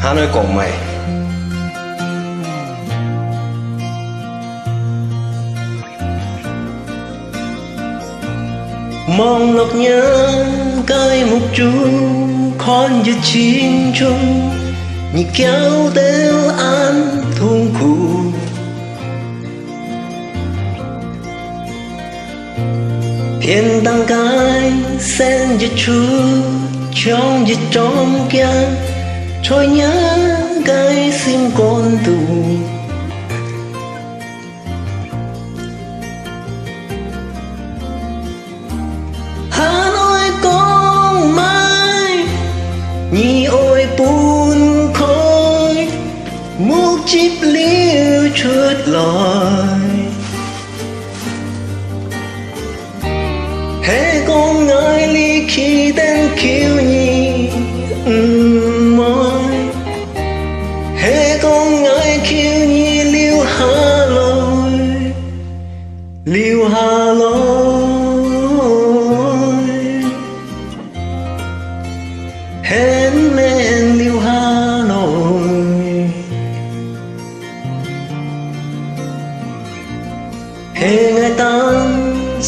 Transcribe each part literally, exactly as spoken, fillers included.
恁樣講咩？望落若个目珠，看一清楚，你搞到恁痛苦。 便當个生一出，像一張鏡，在若个心肝肚。還愛講麼？你愛分開，目汁流出來。 係講𠊎離去等求你，毋愛。係講𠊎求你留下來，留下來。還免留下來。 係𠊎單儕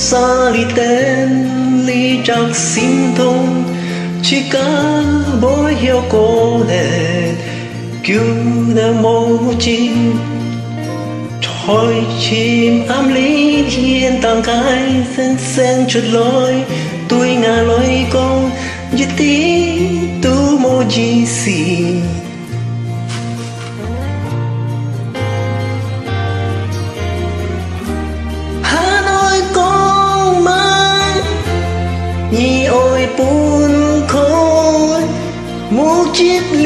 哩等哩隻心痛，自家會曉過咧，久到無精，在深暗裡現當个生生出來，對𠊎來講，一滴都無意思。 還愛講麼？你愛分開，目汁流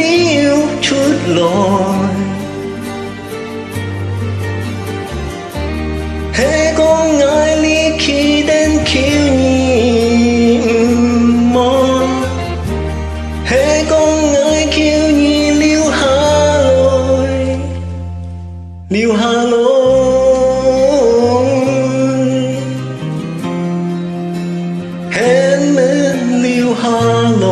出來。 係講𠊎離去等求你，毋愛。係講𠊎求你留下來，留下來。還免留下來。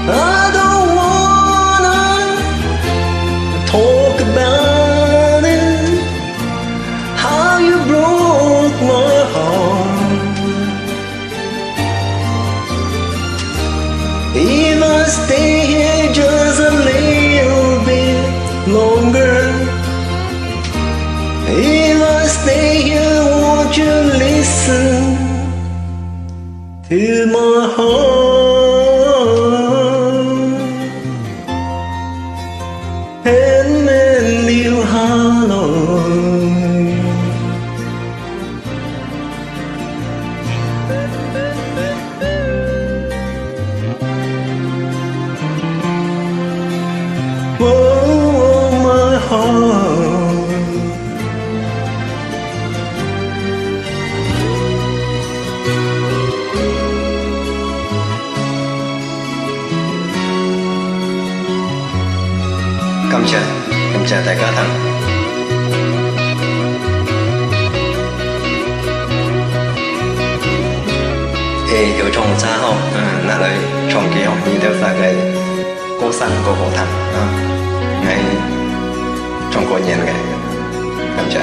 I don't wanna talk about it, how you broke my heart. If I stay here just a little bit longer, if I stay here, won't you listen to my heart? 還免留下來。Oh, my heart. 感謝，感謝大家聽。誒，有唱差吼，嗯，拿來唱歌吼，你兜發个歌聲過好聽啊，𠊎唱過癮个，感謝。